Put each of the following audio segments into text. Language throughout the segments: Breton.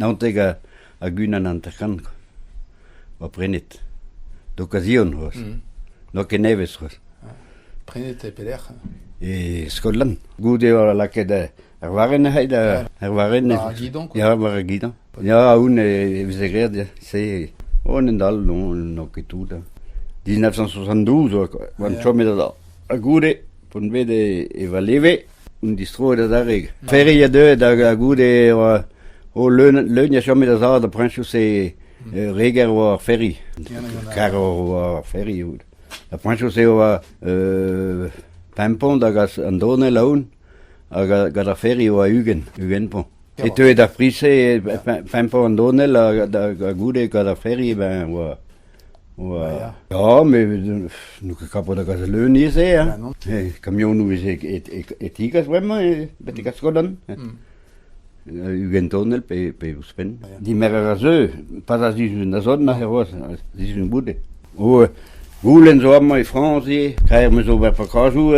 Naontek hag unan hanter-kant kwa. Oa prenet. D'occasion c'hoazh. N'oa ket nevez c'hoazh. Prenet e pelec'h? E Skotland. Goude oa lakaet ar varrenn aze da ar varrenn. War ar gidon quoi. Ya, war ar gidon. Ya, aon e veze graet ya. Se oh, en dall, non, n'o ket tout. 1972 oa quoi. Oan chomet da. Ha goude, p'on bet e va leve, on distroet adarre. Ferry a deuet hag goude oa o leun, leun a chomet da zad ar priñsoù-se reger oa ar ferry. Kar oa ar ferry. Ar priñsoù-se oa pemp pont hag an donell aon hag gant ar ferry oa 20, 20 pont. E teue d'ar priz-se pemp pont an donell ha goude gant ar ferry ben oa oa ya met n'on ket kapabl da gas leun ivez hein. Kamionoù veze e tigas bremañ betek ar Skolan. 20 tonell pe ouzhpenn. Dimerc'her a zeu, pas a sizhun da zont neuze c'hoazh, sizhun goude. Oh, goulenn zo amañ e Frañs ivez, kaer 'm eus ober pakajoù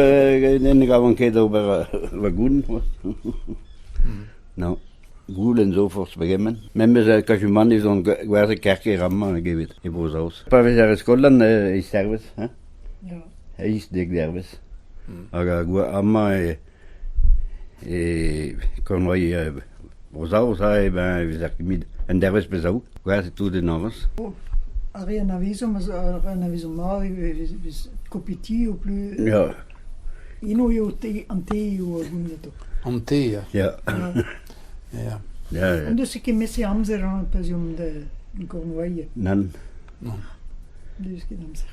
ne gavan ket ober va goulenn c'hoazh. Non, goulenn zo forzh pegement. Memes kazimant ez on gwerzhet kerker amañ evet e Bro-Saoz. Pa vezer e Skotland e servez, hein? Eizh dek dervezh. Hag amañ e Cornouaille Bro-Saoz eh ben e vezer ket un dervezh pe zaou. Gwerzhet tout en avañs. Ar re anavezomp ar re anavezomp mat e vez kopiti o plus. Ya. Eno eo te, an te eo a gounito. An te, ya. Ya. Ya. Ya, ya. An deus ket mese amzer hein, pa 'z eomp da Cornouaille. Nann. Non. Deus ket amzer.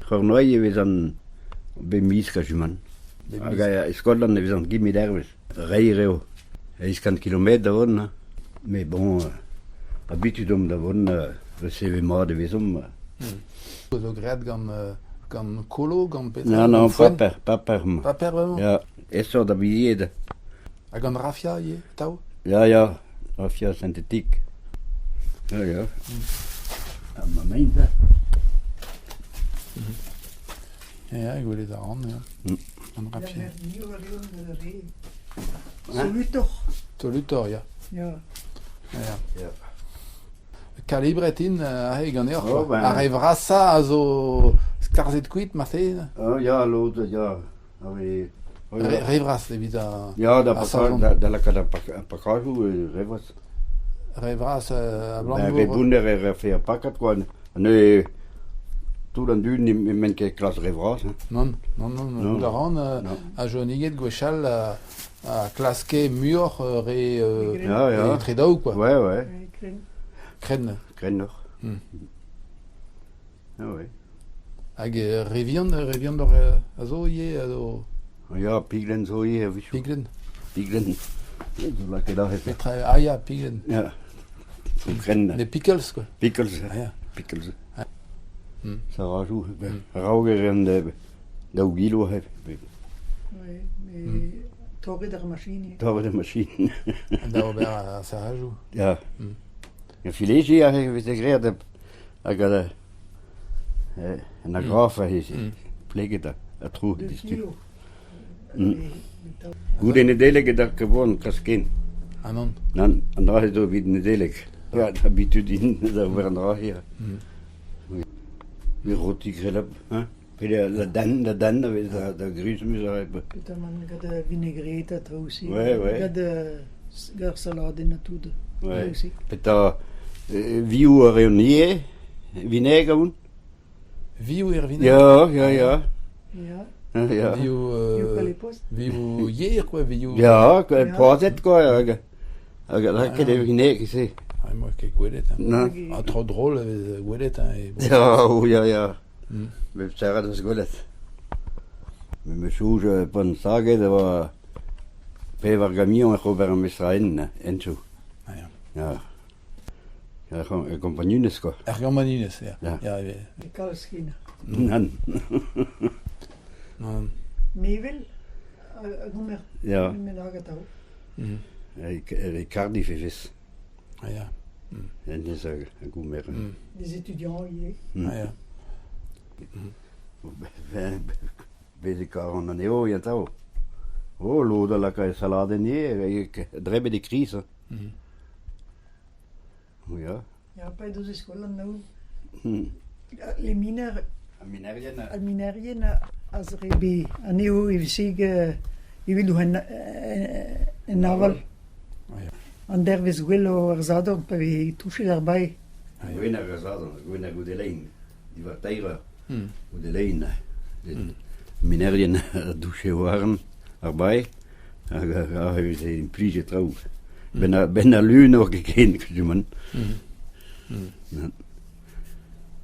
Cornouaille e vezan bep miz kazimant. Hag e Skotland e vezan ket dervez. Reir eo. Eizh kant kilometr da vont. Mais bon, habitud omp da vont, resevet mat e vezomp. Zo graet gant gant kolo, gant petra? Non, non, paper, paper. Paper vraiment? Ya, aesoc'h da bilhed. Ha gant rafia ivez, atav? Ya, ya, rafia synthétique. Ya, ya. Ha ma main da. Ya, gwelet a ran, ya. An rafia. Solutoc'h. Solutoc'h, ya. Ya. Ya. Ya. Kalibret int aze ganeoc'h, Oh, quoi. ben. Ar re vrasañ a zo skarzhet kuit marteze? Oh, ya, lod, ya. Ar re... Re, re vras evit ar, Ya, da, ar paka, savon. da, da lakaat ar pak- pakajoù, re vras. Re vras Ben, re abalamour... bounner e rafe ar pakad, quoi. Neuze, tout an dud n'emaint ket klas re vras. Hein. Non, non, non, Non. goût a ran, Non. a Johniged gwechall a, a klaske muioc'h re, Ya, ya. re tredaoù, quoi. Ouais, ouais. Krenn. Krennoc'h. Hmm. Ah ouais. Hag re vihan, re vihan d'or a zo ivez, a zo... Ya, piglenn zo ivez a-wechoù. Piglenn. Piglenn. Zo lakaet aze. Petra ah ya, piglenn. Ya. Zo krenn. Les pickles, quoi. Pickles. Ah, ya. Pickles. Ah. Mm. Sarajoù. Raok e ran daou gilo hep. Oui, mais mm. torret ar machine. Torret ar machine. Da ober ar sarajoù. Ya. Mm. Ya fileji aze veze graet hag an agraf aze pleget ha tro distu. Goude Nedeleg e d'ar ket klask ken. Ah non. Nann, an dra-se zo evit Nedeleg. Ja, habitud int da ober an dra-se. Me roti grelab, hein. Pe la dan, la dan a vez da gruz-muz a Petamant gant ar vinaigrette ha traoù aussi. Ouais, ouais. Gant ar saladenn ha tout. Ouais. Aussi. Petra vioù a reont ivez? Vinaigre aon? Vioù er vinaigre? Ya, ya, ya. Ya. Ya. Vioù vioù yer quoi, vioù Ya, poazhet quoi hag hag lakaet e vinaigre se. Ah, moi ket gwelet. Hein. Non. Ah, trop drôle e vez gwelet. Hein, e bon. Ya, oh, ya, ya. Mm. Bep serret eus gwelet. Me 'm eus soñj pan staget e oa pevar gamion ec'h ober ar mestraen hentoù. Ah, ya. Ya. Er gompagnunezh quoi. Er gompagnunezh, ya. Ya. Ya, ivez. E kalz ken. Nann. Non. Mevel a gomer Ya. bennak atav. Mm. E Cardiff e vez. Ah, ya. Hennezh a gomer. Mm. Des étudiants ivez. Ah, ya. Bez e karan anezho atav. Oh, lod a laka e saladenn ivez, drebet e kriz. Mm. ya. Ya, pa edo e skol an naou. Les mineurs, Ar minerien ar minerien a zrebe anezho e-vese evit en, en aval. An dervezh gwell ar Sadorn pa vez touchet ar bae. Gwenn ar Sadorn, gwenn ar goude lein. Diwar teir eur goude lein. Minerien a douche war ar bae hag a veze implijet traoù. Ben al lun oa ket ken, du-man.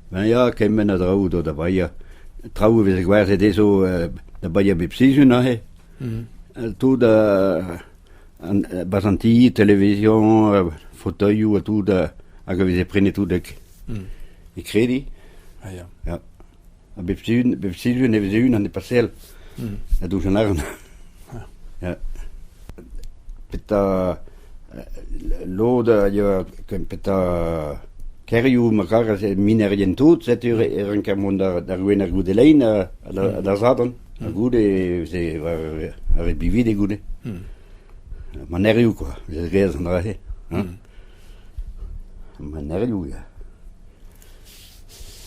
Ben ya, kement a draoù do da baeañ. Traoù e veze gwerzhet dezho da baeañ bep sizhun aze. Tout 'barzh an ti, televizion, fauteuilhoù ha tout hag a veze prenet tout e krediñ. Ah ya. Ya. Ha bep sizhun, bep sizhun e veze unan e pasel da douj an arc'hant. Ya. Petra lod a yoa petra kêrioù ma karas minerien tout, setu e ranker mont d'ar Gwener goude lein ha d'ar Sadorn. Ha goude e veze war ar re bivide goude. Manerioù kwa, veze graet an dra-se. Hein? Manerioù, ya.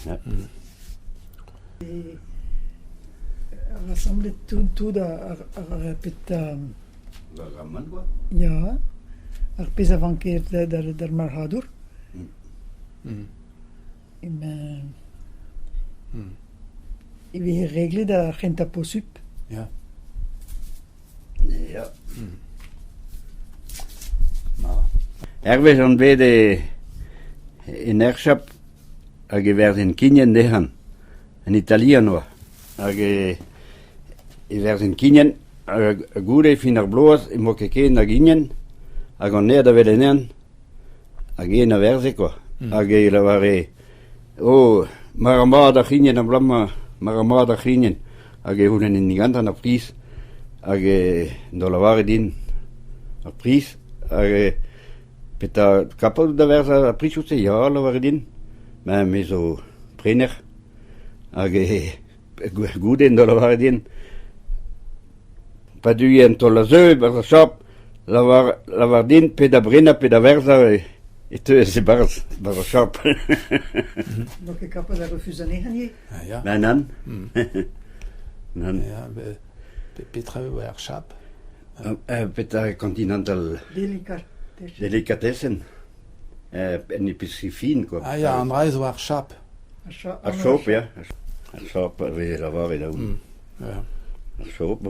Ya. Rassemblet tout, tout ar, ar, pet War ar man, quoi. Ya, ar pezh a vanke d'ar marc'hadour. Emañ e veze reglet ar c'hentañ posupl. Ya. Ya. Hervez on bet e en Erchap hag e verzhen kignen dezhañ. En italian oa. Hag e e verzhen kignen hag goude fin ar bloaz emañ ket ken a gignen hag an aer da welet anezhañ hag eñ a verze kwa. Hag e lavare oh mar a mat ar c'hignen abalamour mar a mat ar c'hignen hag e c'houlennen digantañ ar priz hag en doa lavaret din ar priz hag petra kapabl da verzañ ar prizioù-se ya lavare din ma me zo prener hag goude en doa lavaret din pa deui an taol a zeu e-barzh ar shop lavar lavar din pe da brenañ pe da verzañ e teuez e-barzh e-barzh ar shop. N'eo ket kapabl da refuzañ anezhañ ivez? Ah, ya. Ben nann. Nann. Ya, petra eo ar chap? Petra Continental Delicatessen. Delicatessen. En épicerie fine quoi. Ah ya, an dra zo ar chap. Ar shop, ya. Ar shop a veze lavaret aoun. Yeah. Ar shop.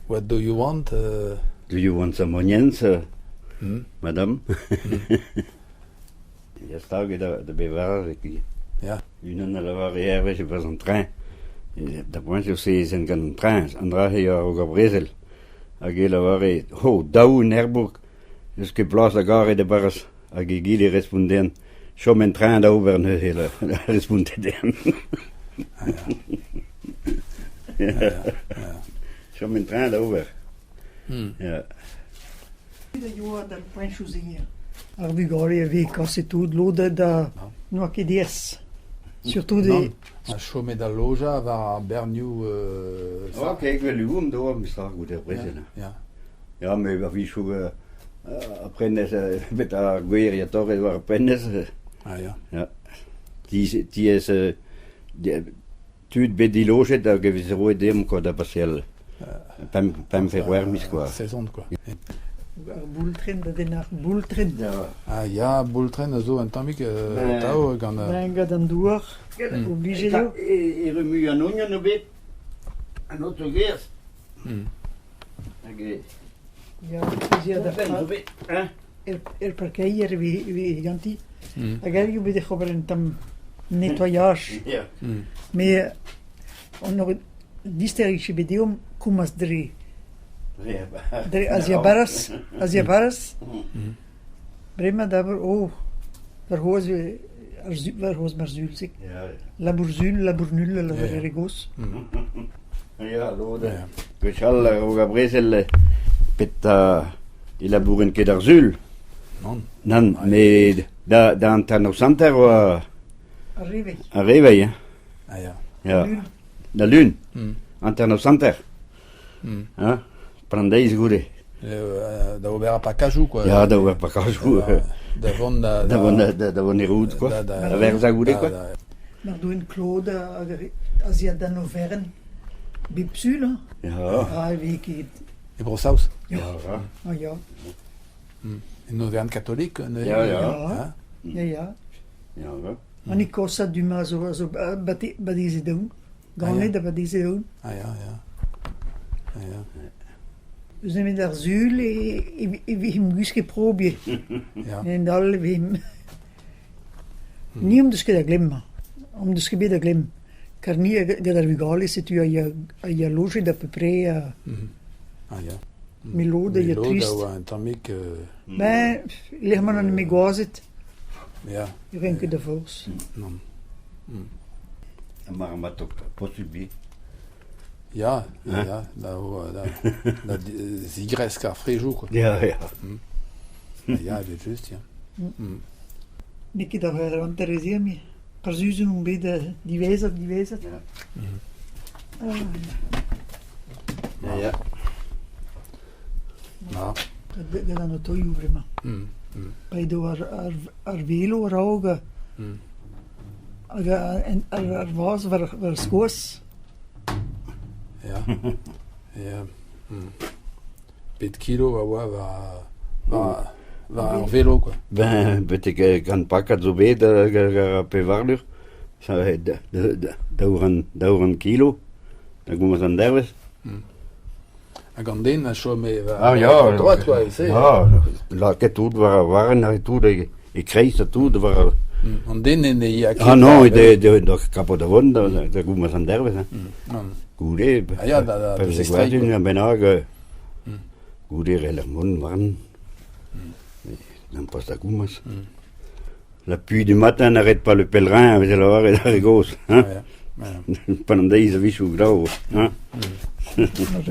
What do you want? Do you want some onions, madame? Ya stag eo da bevar Ya. Unan a lavare hervez e-barzh an treñ. Da boent eo sezenn gant an treñ, an dra-se a-raok ar brezel. Hag e lavare ho, daou en Herbourg, n'eus ket plas da garet e-barzh. Hag egile respont dezhañ, chom en treñ da ober neuze, a responte dezhañ. Chom en treñ da ober. Ya. Da yoa d'ar poenchoù-se. Ar vugale a vez kaset tout lod da n'oa ket diaes. Surtout Nann, ha chomet da lojañ war ar bernioù Ok, gwell eo an doa, mestra, goude ar brezel. Ya. Ya, me a-wechoù ar prenestr, bet ar gwer ya torret war ar prenestr. Ah ya. Ya. Tiez tud bet dilojet hag e veze roet deomp quoi da baseal pemp pe c'hwec'h miz quoi. Sezon quoi. Ar boultrenn da dennañ ar boultrenn. Ah ya, boultrenn a zo un tammig atav gant... Ben, gant an douar, oblijet eo. E remue an ognon eo bet, an aotrou-gêr. Hag e... Ya, zo bet, hein? Er parkeier e vez ganti. Hag aet eo bet ec'h ober un tamm nettoyage. Ya. Mais on aurait dister e vije bet deomp komañs dre dre a-ziabarzh a-ziabarzh. Bremañ d'abord oh warc'hoazh ar warc'hoazh mar sul-se. Labour sul, labour nul a lavare re gozh. Ya, lod. Gwechall a-raok ar brezel petra e labouren ket ar sul. Nann. Nann, met da da hanternoz hanter oa Ar reveilh. Ar reveilh, hein. Ah ya. Ya. Lun. Da lun. Hanternoz hanter. Hein, p'an deiz goude. Da ober ar pakajoù quoi. Ya, da ober pakajoù. Da vont da... Da vont da vont e roud quoi. Da verzañ goude quoi. Mar doen Claude hag a d'an oferenn bep sul hein. Ya. Ah, e vez ket. E Bro-Saoz. Ya. Ah ya. Un oferenn katolik neuze. Ya, ya. Ya, ya. Ya, ya. An Ekosa du-mañ zo, a zo badezet oun. Ganet ha badezet oun. Ah ya, ya. Ah ya. Eus nemet ar sul e, e, e vehemp gwisket probier. Ya. En all e vehemp... Ni omp deus ket da glemmañ. Omp deus ket bet da glemm. Kar ni gant ar vugale setu a ya, a ya lojet à peu près uh, Ah ya. Me lod a ya Lod a trist. oa un tammig... Ben, lec'h ma n'en me gwazed, Ya, e ren ket da forzh. non. Mar ma tok posubl. Ya, ya, da, da, da zigresk ar frejoù quoi. Ya, ya. Ya, evel-just, ya. N'eo ket ar hanter ez eo, me. Ar sizhun on bet diwezhat, diwezhat. Ya. Ah, Ya, ya. Ma. Gant an otoioù bremañ. Pa edo ar, ar, ar velo a-raok hag ar, ar vazh war, war skoaz. Ya. Ya. Pet kilo a oa war, war, war ar velo, quoi. Ben, betek gant pakad zo bet hag ar pevarlur. Ça va être daou kilo da gomañs an dervezh. Hag an den a chome war Ah ya, droite, quoi, c'est. Ya, lakaet tout war ar varrenn ha tout e, e kreiz ha tout war... An den en e ya Ah non, e de, da kapo da vont da, da gomañs an dervezh. Hein. Non. Goude, Ah ya, da, da, pa da veze zistreiñ, gwaet quoi. un bennak, goude rel ar mont warn. N'em pas da gomañs. La pluie du matin n'arrête pas le pèlerin, a veze lavaret ar re gozh. Hein? Ja, ja. Pan an deiz a-wechoù glav. Hein? Mar,